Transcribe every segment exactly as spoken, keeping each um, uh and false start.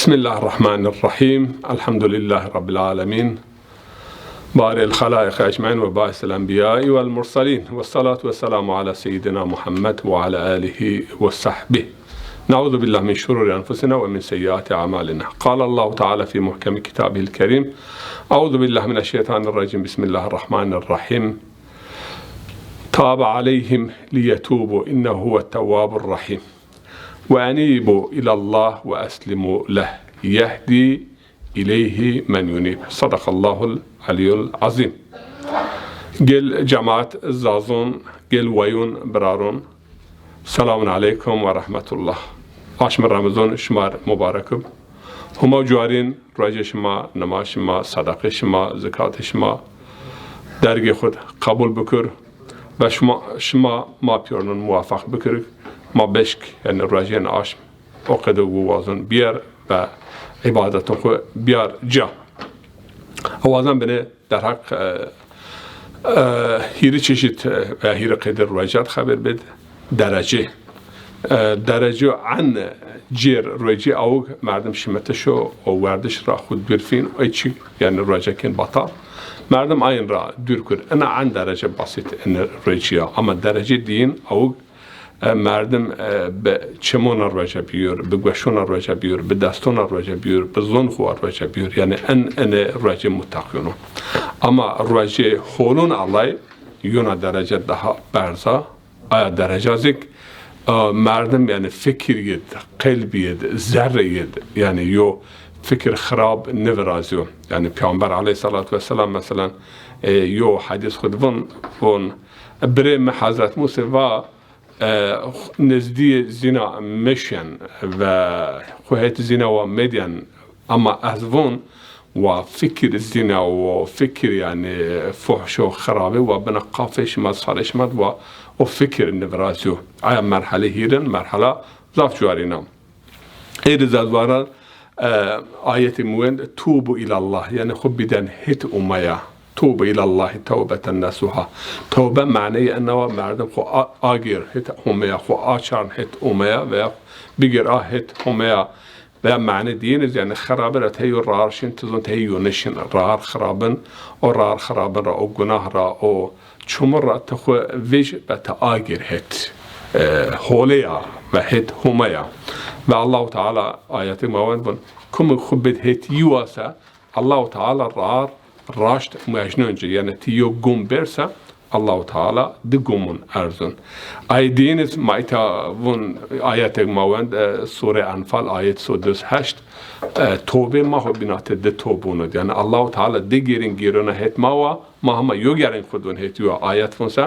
بسم الله الرحمن الرحيم. الحمد لله رب العالمين. بارئ الخلائق أجمعين وباعث الأنبياء والمرسلين. والصلاة والسلام على سيدنا محمد وعلى آله وصحبه. نعوذ بالله من شرور أنفسنا ومن سيئات أعمالنا. قال الله تعالى في محكم كتابه الكريم: أعوذ بالله من الشيطان الرجيم. بسم الله الرحمن الرحيم. تاب عليهم ليتوبوا إنه هو التواب الرحيم. وأنيبوا إلى الله وأسلموا له يهدي إليه من ينيب. صدق الله العلي العظيم. Gel cemaat, zazon, gel wayun, biraron. Selamun aleykum ve rahmetullah. Aşmê Remezon şima r mubarek ib. Huma cuarîn, ruecê şima, nimaj şima, sedaqê şima, zikatê şima dergê xwu d qebul bikir ve şima, şima ma pîyornon muwafaq bikir, ma beşk, yanî ruecên aşm o qede wu wazon biyar ve îbadeton xwu biyar ca. Wazan binê derheq, e, e, hîrê çeşît, e, veya hîrê qeyde ruecat xeber bid. Derecê. E, derecê en cêr ruecî awig merdim şimitiş o, o werdiş ra xwu dûr fîn, o çi, yanî ruecekên batal. Merdim ayin ra dûr kur. Ina en derece basit in ruecî ya. Ama derecê diyin awig, e, merdim, e, bi çimona ruece biyur, bi gueşona ruece biyur, bi destona ruece biyur, bi zon xwu ruece biyur. Yanî en, ene ruecê muttaqîyon o. Ama ruecê holun Allay yona derece daha berza. Aya dereca zik, e, merdim, yanî, fikir yid, qelb yid, zerre yid, yanî, yo fikir xirab nivirazîyo. Yanî, Peyxamber aleyhissalatu vesselam, meselen, e, yo hedîs xwu di vun, vun, birê mi Hezret Musê va, e, nizdîyê zîna meşên ve xwu het zîna wa medyen, ama ez vun, wa fikir zîna, wa fikir, yanî, fuhş û xirabî, wa bina qafê şima, sarê şima, wa o fikir nivirazîyo. Aya merhele hîrin, merhela zaf cuarîn a. Êrî zazwaran, e, ayetê muwend, "Tubu ilallah", yanî xwu biden hit Homaya. "Tubu ilallahi tewbeten nesuha." Tewbe maneyê ena wa merdim xwu a-, agêr hit Homaya, xwu açarn hit Homaya veya bigêr a hit Homaya. Veya mane diyeniz, yanî xirabe ra tey yo rar şin, ti zon tey yo nişin, rar xirabin, o rar xirabin ra, o gunah ra, o çumur ra ti xwu vij ve ti agir het, e, holeya ve het Homaya. Ve Allahu Teala ayetê mawend vun, kumik xwu bid het yiwa se, Allahu Teala rar raşt muejnon ci, yanî ti yo gum berse, Allahu Teala di gumun erzun. Ay diyeniz ma îta vun ayetek ma wend, e, Sure Enfal ayet so düz heşt, e, tobê ma ho binate di tobun id. Yanî Allahu Teala di gerin gerona het ma wa, ma hema yo gerin xwu dun het yo ayet vun se.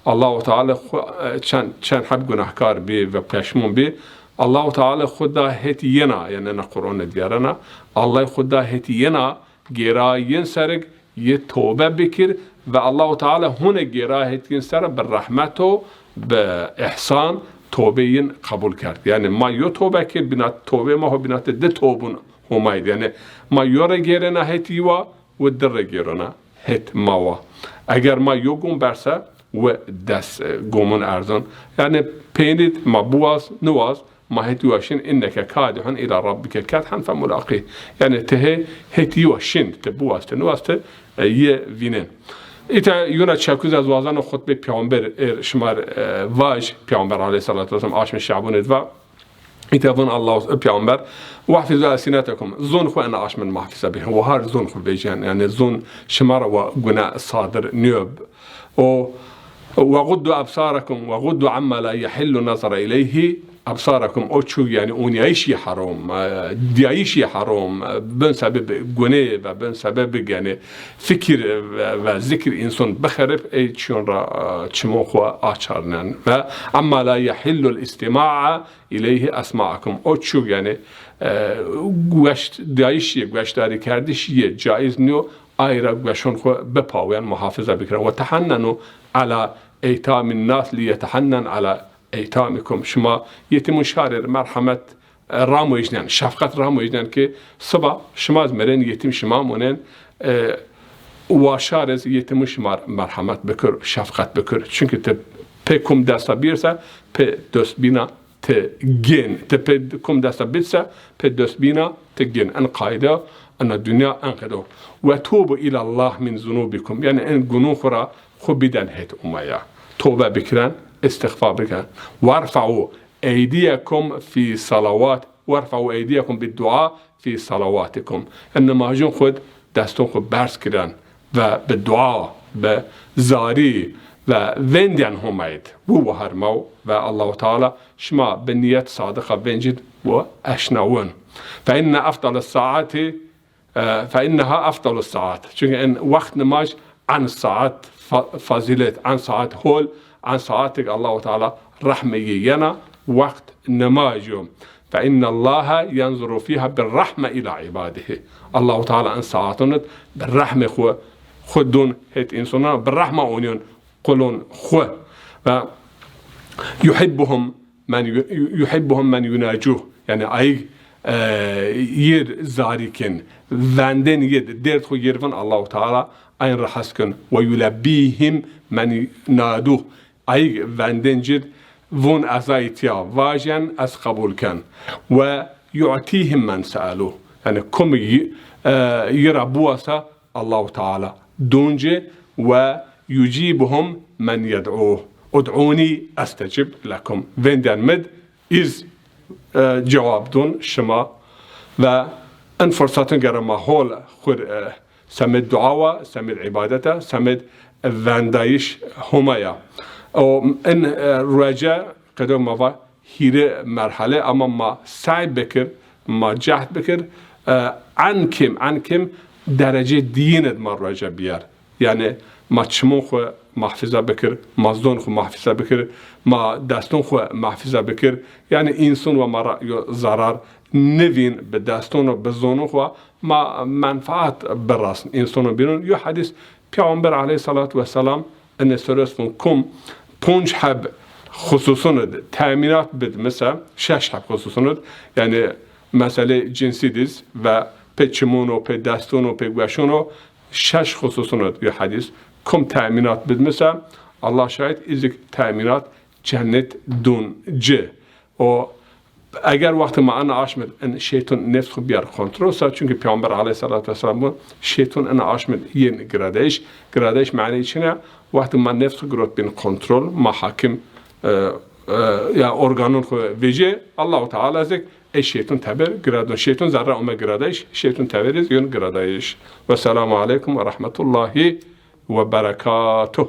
Allahu Teala xwu, e, çend, çend heb gunahkar bi ve peşmun bi. Allahu Teala xwu da het yena, yanî na Qur'an diyarena. Allah xwu da het yena, gêra yin serik, yi tobe bikir ve Allahu Teala hune gêra het yin sera bi rehmet û bi ihsan tobê yin qebul kerd. Yanî ma yo tobe kir, binat tobê ma ho binate di tobun Homayî d. Yanî ma yo re gêrena het yi wa, wi di re gêrena het ma wa. Eger ma yo gum berse, wi des, e, gumun erzon. Yanî peynî d ma biwaz, niwaz, ma het yi wa şin, inneke kadihun ila rabbike kedhen femulaqîh. Yanî ti hê het yi wa şin, ti biwaz, ti niwaz, ti, e, yi vînin. Îta yuna çekuz ez wazeno xutbê Peyxamber êr şima r, e, vaj, Peyxamber aleyhissalatu vesselam aşmê şabunê d va, îta vun Allah, e, Peyxamber, "Wahfizu elsinetekum", zun xwu ena aşmin muhafize bî. Wahar zun xwu vejîyen, yanî zun şima ra wa gune sadir nîyob. O, "Ve guddu absarakum ve guddu amma la yahillu nazara ileyhi absarakum." O çug, yanî, unîyayîş yi herom, e, dîyayîş yi herom, e, bin sebeb gunê ve bin sebeb, yanî, fikir ve, ve zikir însan bixerib, ey çiyon ra, e, çimon xwu açarnen. Ve amma la yahillu l-istima'a ileyhi esma'akum. O çug, yanî, e, gueşt, dîyayîş yi, gueşdarî kerdiş yi caiz nîyo, ay ra gueşon xwu bipawiyen, muhafize bikiren. "Ve tehennenu ala eytamin nas li yetehennen ala eytamikum." Şima yetîmun şarêr merhemet, e, ramojnen, şefqet ramojnen ki siba şima z merên yetîm şima monen, e, wa şarêz yetîmun şima r merhemet bikir, şefqet bikir. Çunkî ti pê kum desta bîr se, pê dostbîna ti gên, ti pê kum desta bit se, pê dest bîna, ti gên. En qayde, ena dinya en qedo. Ve tubu ilallah min zunubikum. Yanî en gunû xwu ra xwu biden hêt Omaya. Tobe bikiren, îstîxfar bikiren. Werfa'u eydiyekum fi salawat, werfa'u eydiyekum bid dua fi salawatikum. En nimajûn xwu d destûn xwu berz kiren ve bi dua, bi zarî ve vêndîyen Homayî d wu wahermaw ve Allahu Teala şima bi nîyet sadiqa vêncî d wu eşnawin. Fe inne efdale saati, e, fe inneha efdalu saat. Çunke en wext nimaj en saat fa-, fazîlet, en saat hol, en saatik Allahu Teala rehmê yê yena wext nimaj o. Fe innallaha yanzuru fiha bir rahme ila ibadihi. Allahu Teala en saatun d bi rehmê xwu, xwu dûn hêt însanan, bi rehma onîyon qulon xwu. Ve yuhibbuhum men yu-, yuhibbuhum men yunacuh. Yanî ayig, e, yir zarî kin, vendên yir, dêrd xwu yir vin Allahu Teala ayn ra hes kin. Ve yulebbihim men naduh. Ayig vendên cid vûn ez a îtya vajen, ez qebul ken. Ve yu'tihim men se'eluh. Yanî kum yi-, e, yi ra biwasa Allahu Teala dûn ci ve yucibuhum men yed'uh. Ud'uni estecib lekum. Vêndîyen mi d îz, e, cewab dûn şima ve en fursatin gere ma hol xwir, e, semêd dua wa, semêd îbadete, semêd vendayîş Homa ya. O en, e, ruece qedo ma va hîrê merhale ama ma sey bikir, ma cehd bikir, e, en kêm, en kêm derecê diyîn id ma ruece biyar. Yanî ma çimon xwu mahfiza bikir, ma zon xwu mahfiza bikir, ma deston xwu mahfiza bikir. Yanî înson wa ma ra yo zarar nivîn bi deston û bi zonon xwu ma menfaat birasn însonon bînon. Yo hedîs Peyxamber aleyhissalatu vesselam ene soros vun kum ponc heb xususun id temînat bid mise, şeş heb xususun id, yanî meselê cinsî diz ve pê çimûn o, pê destûn o, pê gueşûn o, şeş xususun id yo hedîs. Kum temînat bid mise, Allah şahid, îzik temînat cennet dûn ci. O eger wextê ma ena aşm id en şeytun nefs xwu biyar kontrol sa, çunke Peyxamber aleyhissalatu vesselam bu şeytun ena aşm id yên giradayîş. Giradayîş maneyê çin a? Wextê ma nefs xwu girot bin kontrol, ma hakim, e, e, ya organun xwu vejê, Allahu Teala zik ey şeytun teber giradon. Şeytun zerre ome giradayîş, şeytun teber iz yun giradayîş. Vesselamu aleykum ve rahmetullahi ve berekatuh.